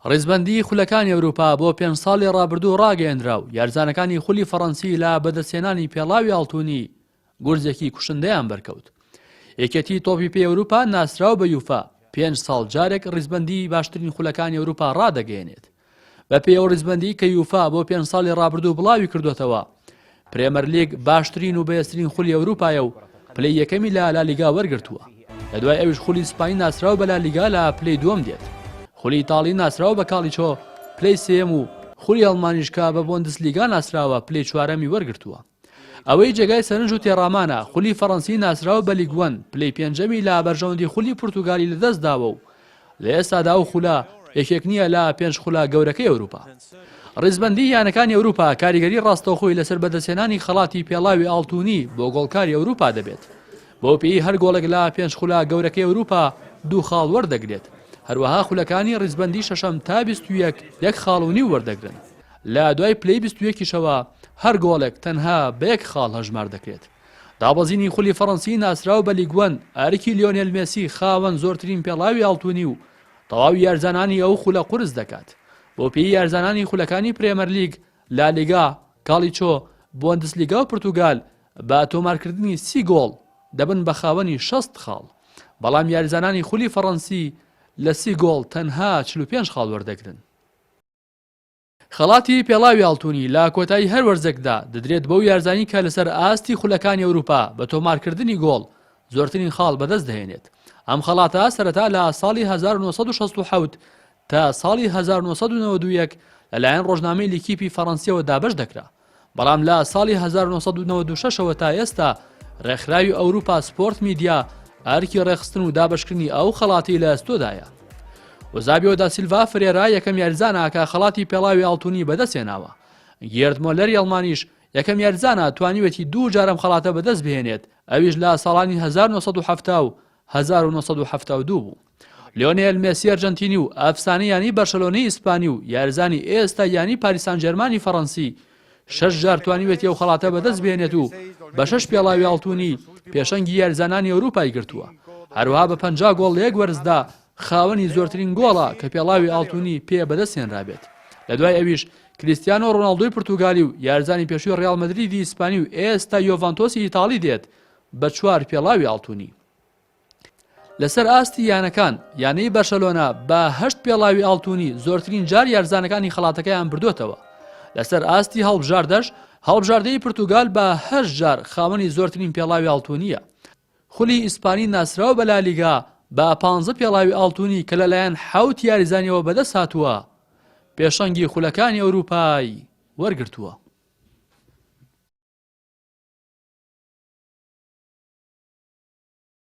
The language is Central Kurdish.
ڕیزبەندیی خولەکانی ئەوروپا بۆ پێنج ساڵی ڕابردوو ڕاگەیەندرا و یاریزانەکانی خولی فەڕەنسی لە بەدەستهێنانی پێڵاوی ئاڵتونی گورزێکی کوشندەیان بەرکەوت. یەکێتی تۆپی پێی ئەوروپا ناسراو بە یوفا پێنج ساڵ جارێک ڕیزبەندیی باشترین خولەکانی ئەوروپا ڕادەگەیەنێت. بەپێی ئەو ڕیزبەندی کە یوفا بۆ پێنج ساڵی ڕابردوو بڵاوی کردوێتەوە پرێمەرلیگ باشترین و بەهێزترین خولی ئەوروپایە و پلەی یەکەمی لە لالیگا وەرگرتووە لە دوای ئەویش خولی ئیسپانی ناسراو بە لالیگا لە پلەی دووەم دێت خولی ئیتاڵی ناسراو بە کاڵیچۆ پلەی سێیەم و خولی ئەڵمانیش کە بە بۆندسلیگا ناسراوە پلەی چوارەمی وەرگرتووە. ئەوەی جێگای سەرنج و تێڕامانە، خولی فەڕەنسی ناسراو بە لیگ وەن پلەی پێنجەمی لە بەرژەوەندی خولی پورتوگالی لەدەستداوە و لە ئێستادا ئەو خولە یەکێک نییە لە پێنج خولە گەورەکەی ئەوروپا. ڕیزبەندی یانەکانی ئەوروپا کاریگەری ڕاستەوخۆی لەسەر بەدەستهێنانی خەڵاتی پێڵاوی ئاڵتونی بۆ گۆڵکاری ئەوروپا دەبێت. بەو پێی هەر گۆڵێک لە پێنج خولە گەورەکەی ئەوروپا دوو خاڵ وەردەگرێت. هەروەها خولەکانی ڕیزبەندی شەشەم تا 21 یەک خاڵ و نیو وەردەگرن. لە دوای پلەی 21 یشەوە هەر گۆڵێک تەنها بە یەک خاڵ هەژمار دەکرێت. دابەزینی خولی فەڕەنسی ناسراو بە لیگ وەن، ئەرکی لیۆنێل مێسی خاوەن زۆرترین پێڵاوی ئاڵتونی و تەواوی یارزانانی ئەو خولە قورس دەکات. بەو پێی یارزانانی خولەکانی پرێمەرلیگ، لالیگا، کاڵیچۆ، بۆندسلیگا و پرتوگال بە تۆمارکردنی سی گۆڵ دەبن بە خاوەنی 60 خاڵ، بەڵام یاریزانانی خولی فەڕەنسی لە سی گۆڵ تەنها 45 خاڵ وەردەگرن. خەڵاتی پێڵاوی ئاڵتونی لە کۆتایی هەر وەرزێکدا دەدرێت بەو یارزانی کە لەسەر ئاستی خولەکانی ئەوروپا بە تۆمارکردنی گۆڵ زۆرترین خاڵ بەدەست دەهێنێت. ئەم خەڵاتە سەرەتا لە ساڵی 1967 تا ساڵی 1991 لەلایەن ڕۆژنامەی لیکیپی فەڕەنسیەوە دابەش دەکرا. بەڵام لە ساڵی 1996 ەوە تا ئێستا ڕێکخراوی ئەوروپا سپۆرت میدیا ئەرکی ڕێکخستن و دابەشکردنی ئەو خەڵاتی لە ئەستۆدایە. ئۆزابیۆ دا سیلڤا فرێرا یەکەم یاریزانە کە خەڵاتی پێڵاوی ئاڵتونی بەدەستهێناوە. گێرد مۆلەری ئەڵمانیش یەکەم یاریزانە توانیوێتی دوو جار ئەم خەڵاتە بەدەست بهێنێت ئەویش لە ساڵانی 1970 و 1972 بوو. لیۆنێل مێسی ئەرجەنتینی و ئەفسانەی یانەی بەرشەلۆنەی ئیسپانی و یاریزانی ئێستای یانەی پاریس سانجێرمانی فەڕەنسی شەش جار توانیوێتی ئەو خەڵاتە بەدەست بهێنێت و بە شەش پێڵاوی ئاڵتونی پێشەنگی یاریزانانی ئەوروپای گرتووە هەروەها بە 50 گۆڵ لە یەک وەرزدا خاوەنی زۆرترین گۆڵە کە پێڵاوی ئاڵتونی پێ بەدەست هێنرابێت لە دوای ئەویش کریستیانۆ ڕۆناڵدۆی پرتوگالی و یاریزانی پێشووی ڕیاڵ مەدریدی ئیسپانی و ئێستا یۆڤانتۆسی ئیتاڵی دێت بە چوار پێڵاوی ئاڵتونی. لەسەر ئاستی یانەکان، یانەی بەرشەلۆنە بە هەشت پێڵاوی ئاڵتونی زۆرترین جار یارزانەکانی خەڵاتەکەیان بردوێتەوە. لەسەر ئاستی هەڵبژاردەش، هەڵبژاردەی پرتوگال بە هەشت جار خاوەنی زۆرترین پێڵاوی ئاڵتونییە. خولی ئیسپانی ناسراو بە لالیگا بە پانزە پێڵاوی ئاڵتونی کە لەلایەن حەوت یاریزانیەوە بەدەست هاتووە، پێشەنگی خولەکانی ئەوروپای وەرگرتووە.